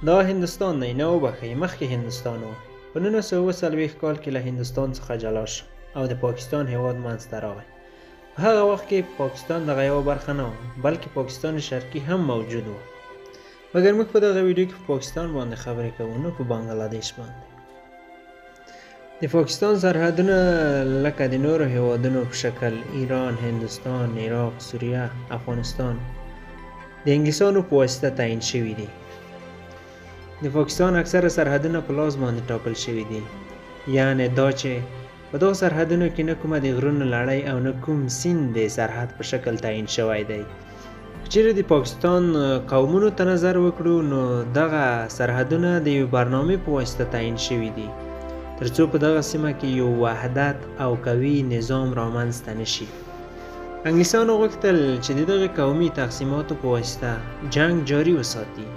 دا هندوستان دی، نه وبخښئ، مخکې هندوستان و. په 1947 کال کې له هندوستان څخه جلا شو او د پاکستان هیواد منځته راغی. په هغه وخت کې پاکستان دغه یوه برخه نه وه، بلکې پاکستان شرقي هم موجود و. مګر موږ په دغه ویډیو کې په پاکستان باندې خبرې کوو، نه په بنګلادیش باندې. د پاکستان سرحدونه لکه د نورو هیوادونو په شکل ایران، هندوستان، عراق، سوریه، افغانستان د انګلیسانو په واسطه تعین شوي دي. د پاکستان اکثره سرحدونه په لاس باندې ټاکل شوي دي، یعنې دا چې په دغو سرحدونو کې نه کومه د غرونو لړۍ او نه کوم سیند د سرحد په شکل تعین شوی دی. که چیرې د پاکستان قومونو ته نظر وکړو نو دغه سرحدونه د یوې برنامې په واسطه تعین شوي دي، ترڅو په دغه سیمه کې یو وحدت او قوي نظام رامنځته نشي. انګلیسانو غوښتل چې د دغه قومي تقسیماتو په واسطه جنګ جاري وساتي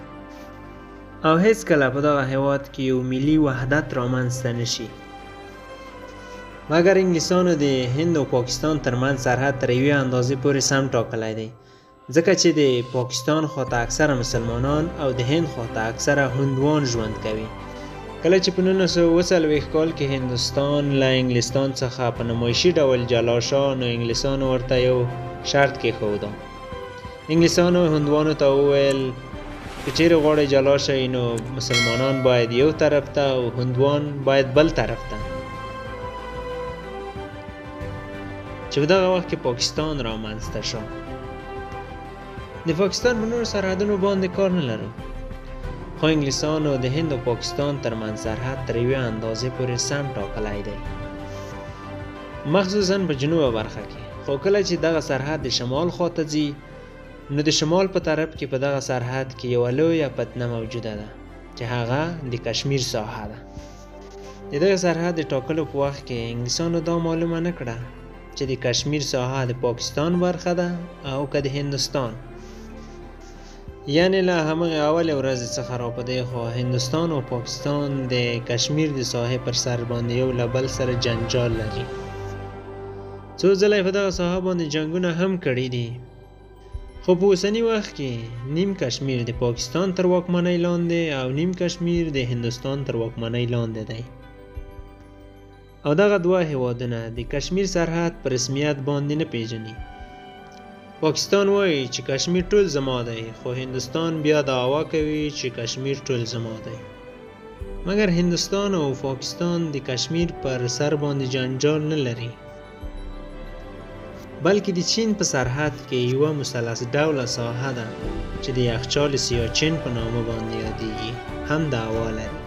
او هیڅکله په دغه هیواد کې یو ملي وحدت رامنځته نشي. مګر انګلیسانو د هند او پاکستان ترمنځ سرحد تر یوې اندازې پورې سم ټاکلی دی، ځکه چې د پاکستان خواته اکثره مسلمانان او د هند خواته اکثره هندوان ژوند کوي. کله چې په 1947 کال کې هندوستان له انګلستان څخه په نمایشي ډول جلا شو، نو انګلیسانو ورته یو شرط کېښوده. انګلیسانو هندوانو ته وویل که چیرې غواړئ جلا شئ نو مسلمانان باید یو طرف ته او هندوان باید بل طرف ته، چې په دغه وخت کې پاکستان رامنځته شو. د پاکستان په نورو سرحدونو باندې کار نه لرو، خو انګلیسانو د هند او پاکستان ترمنځ سرحد تر یوې اندازې پورې سم ټاکلی دی، مخصوصا په جنوبه برخه کې. خو کله چې دغه سرحد د شمال خواته ځي نو د شمال په طرف کې په دغه سرحد کې یوه لویه فتنه موجوده ده چې هغه د کشمیر ساحه ده. د دغه سرحد د ټاکلو په وخت کې انګلیسانو دا معلومه نه کړه چې د کشمیر ساحه د پاکستان برخه ده او که د هندوستان. یعنې له همغې اولې ورځې څخه را په دې خوا هندوستان او پاکستان د کشمیر د ساحې پر سر باندې یو له بل سره جنجال لري. څو ځله یې په دغه ساحه باندې جنګونه هم کړي دي، خو په اوسني وخت کې نیم کشمیر د پاکستان تر واکمنۍ لاندې او نیم کشمیر د هندوستان تر واکمنۍ لاندې دی، او دغه دوه هیوادونه د کشمیر سرحد په رسمیت باندې نه پیژني. پاکستان وایي چې کشمیر ټول زما دی، خو هندوستان بیا دعوا کوي چې کشمیر ټول زما دی. مګر هندوستان او پاکستان د کشمیر پر سر باندې جنجال نه لري، بلکې د چین په سرحد کې یوه مثلث ډوله ساحه ده چې د یخچال سیاچین په نامه باندې یادیږي هم دعوا لري،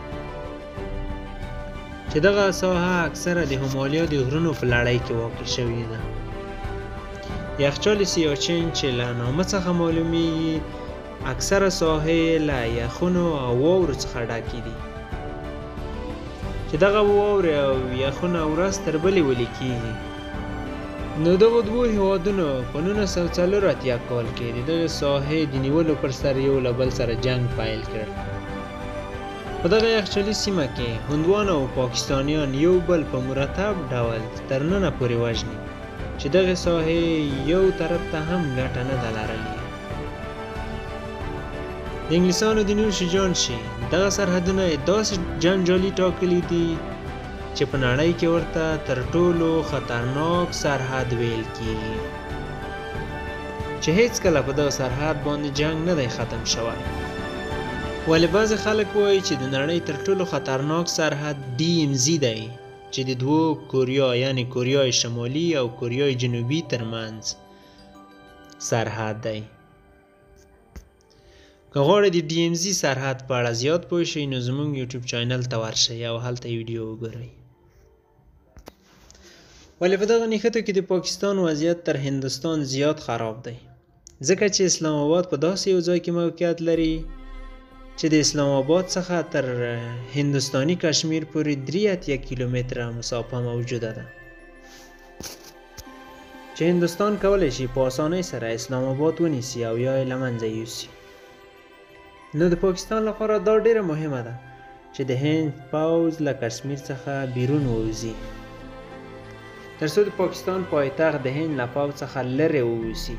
چې دغه ساحه اکثره د همالیا د غرونو په لړۍ کې واقع شوې ده. یخچال سیاچین چې له نامه څخه معلومیږي اکثره ساحې له یخونو او واورو څخه ډکې دي، چې دغه واورې او یخونه ورځ تر بلې ویلي کیږي. نو دغو دوو هیوادونو په 1984 کال کې د دغې ساحې د نیولو پر سر یو له بل سره جنګ پیل کړ. په دغه یخچالي سیمه کې هندوان او پاکستانیان یو بل په مرتب ډول تر ننه پورې وژني، چې دغې ساحې یو طرف ته هم ګټه نه ده لرلې. د انګلیسانو د نوش جان شي دغه سرحدونه یې داسې جنجالي ټاکلي دي چې په نړۍ کې ورته تر ټولو خطرناک سرحد ویل کیږي، چې هیڅکله په دغه سرحد باندې جنګ نه دی ختم شوی. ولې بعضې خلک وایي چې د نړۍ تر ټولو خطرناک سرحد DMZ دی، چې د دوو کوریا یعنې کوریای شمالي او کوریای جنوبي ترمنځ سرحد دی. که غواړئ د DMZ سرحد په اړه زیات پوه شئ نو زموږ یوټیوب چینل ته ورشئ او هلته ویډیو وګورئ. ولې په دغه نښتو کې د پاکستان وضعیت تر هندوستان زیات خراب دی، ځکه چې اسلام آباد په داسې یو ځای کې موقعیت لري چې د اسلام آباد څخه تر هندوستاني کشمیر پورې 83 کیلومتره مسافه موجوده ده، چې هندوستان کولی شي په اسانۍ سره اسلام آباد ونیسي او یا یې له منځه یوسي. نو د پاکستان لپاره دا ډیره مهمه ده چې د هند پوځ له کشمیر څخه بیرون ووځي، ترڅو د پاکستان پایتخت د هند له پوځ څخه لرې واوسي.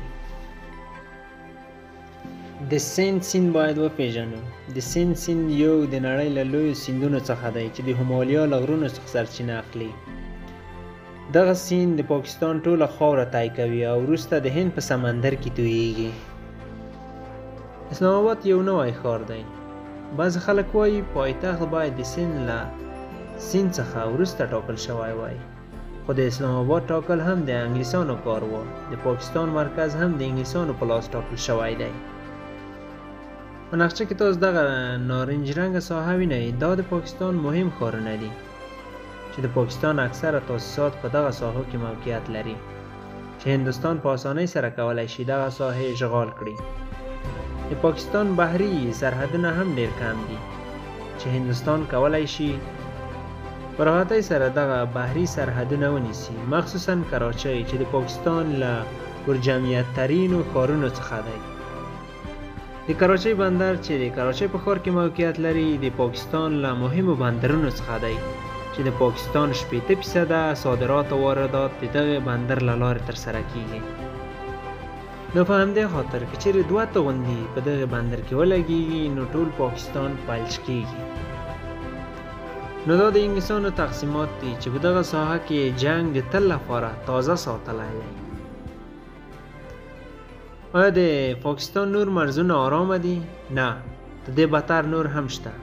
د د سند سیند باید وپیژنو. د سند سیند یو د نړۍ له لویو سیندونو څخه دی چې د همالیا له غرونو څخه سرچینه اخلي. دغه سیند د پاکستان ټوله خاوره طی کوي او وروسته د هند په سمندر کې تویږي. اسلام آباد یو نوی ښار دی. بعضې خلک وایي پایتخت باید د سند له سیند څخه وروسته ټاکل شوی وای، خو د اسلام آباد ټاکل هم د انګلیسانو کار و. د پاکستان مرکز هم د انګلیسانو په لاس ټاکل شوی دی. په نقشه کې تاسو دغه نارنج رنګه ساحه وینئ، دا د پاکستان مهم ښارونه دي چې د پاکستان اکثره تاسیسات په دغه ساحو کې موقعیت لري چې هندوستان په اسانۍ سره کولی شي دغه ساحې اشغال کړي. د پاکستان بحري سرحدونه هم ډیر کم دي چې هندوستان کولی شي په راحتۍ سره دغه بحري سرحدونه ونیسي، مخصوصا کراچۍ چې د پاکستان له پرجمعیت ترینو ښارونو څخه دی. د کراچۍ بندر چې د کراچۍ په ښار کې موقعیت لري د پاکستان له مهمو بندرونو څخه دی چې د پاکستان 60% صادرات او واردات د دغه بندر له لارې ترسره کیږي. نو په همدې خاطر که چیرې دوه توغندي په دغه بندر کې ولګیږي نو ټول پاکستان فلج کیږي. نو دا د انګلیسانو تقسیمات دي چې په دغه ساحه کې جنګ د تل لپاره تازه ساتلی دی. آیا د پاکستان نور مرزونه آرامه دي؟ نه، د دې بدتر نور هم شته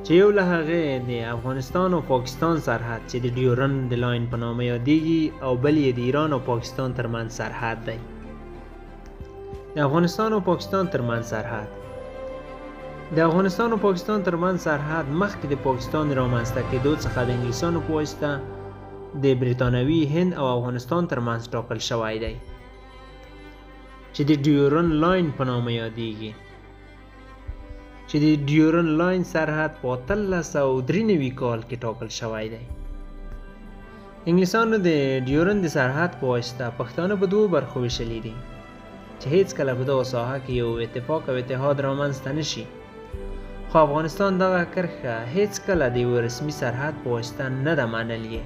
چې یو له هغې د افغانستان او پاکستان سرحد چې د ډیورن د لاین په نامه یادیږي او بل یې د ایران او پاکستان ترمنځ سرحد دی. د افغانستان او پاکستان ترمنځ سرحد د افغانستان او پاکستان ترمنځ سرحد مخکې د پاکستان رامنځته کېدو څخه د انګلیسانو په واسطه د بریتانوي هند او افغانستان ترمنځ ټاکل شوی دی چې د ډیورن لاین په نامه یادیږي، چې د ډیورن لاین سرحد په 1893 کال کې ټاکل شوی دی. انګلیسانو د ډیورن د سرحد په واسطه پښتانه په دوو برخو ویشلي دي چې هیڅکله په دغه ساحه کې یو اتفاق او اتحاد رامنځته نه شي، خو افغانستان دغه کرښه هیڅکله د یوه رسمي سرحد په واسطه نه ده منلې.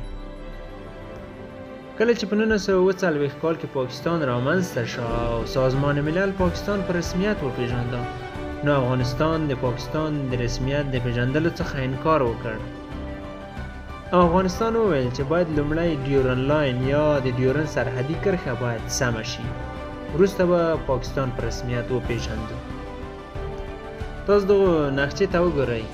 کله چې په 1947 کال کې پاکستان رامنځته شو او سازمان ملل پاکستان په رسمیت وپیژانده، نو افغانستان د پاکستان د رسمیت د پیژندلو څخه انکار وکړ او افغانستان وویل چې باید لومړی ډیورن لاین یا د ډیورن سرحدي کرښه باید سمه شي، وروسته به پاکستان په رسمیت وپیژندو. تاسو دغو نقشې ته وګورئ،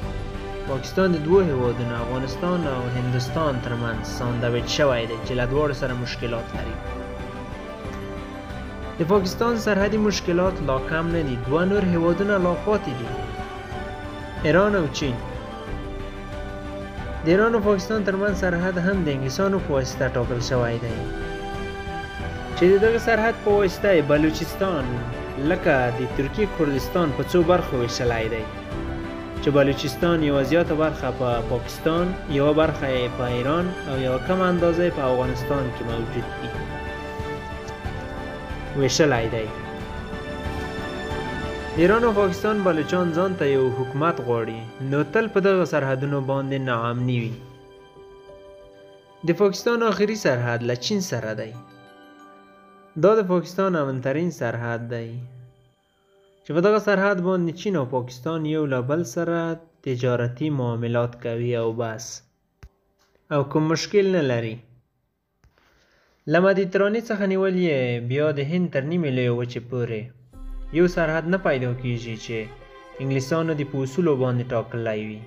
پاکستان د دوو هیوادونو افغانستان او هندوستان ترمنځ ساندویچ شوی دی چې له دواړو سره مشکلات لري. د پاکستان سرحدي مشکلات لا کم نه دي، دوه نور هیوادونه لا پاتې دي، ایران او چین. د ایران او پاکستان ترمنځ سرحد هم د انګلیسانو په واسطه ټاکل شوی دی چې د دغه سرحد په واسطه یې بلوچستان لکه د ترکیې کردستان په څو برخو ویشلی دی چې بلوچستان یوه زیاته برخه په پاکستان، یوه برخه یې په ایران او یوه کمه اندازه یې په افغانستان کې موجود دي ویشلی دی. ایران او پاکستان بلوچان ځان ته یو حکومت غواړي، نو تل په دغه سرحدونو باندې ناامني وي. د پاکستان آخري سرحد له چین سره دی. دا د پاکستان امنترین سرحد دی چې په دغه سرحد باندې چین او پاکستان یو له بل سره تجارتي معاملات کوي او بس، او کوم مشکل نه لري. له مدیترانې څخه نیولې بیا د هند تر نیمې لویې وچې پورې یو سرحد نه پیدا کیږي چې انګلیسانو د په اصولو باندې ټاکلی وي.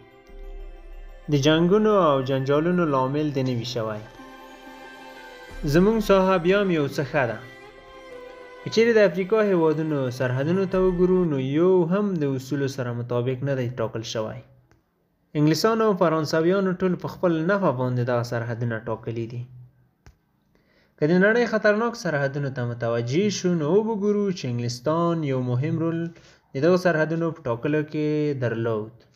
د جنګونو او جنجالونو لامل دې نه وي شوی. زموږ ساحه بیا هم یو څه ښه ده. که چیرې د افریقا هیوادونو سرحدونو ته وګورو نو یو هم د اصولو سره مطابق نه دی ټاکل شوی. انګلیسانو او فرانسویانو ټول په خپل نفع باندې دغه سرحدونه ټاکلي دي. که د نړۍ خطرناک سرحدونو ته متوجه شو نو وګورو چې انګلستان یو مهم رول د دغو سرحدونو په ټاکلو کې درلود.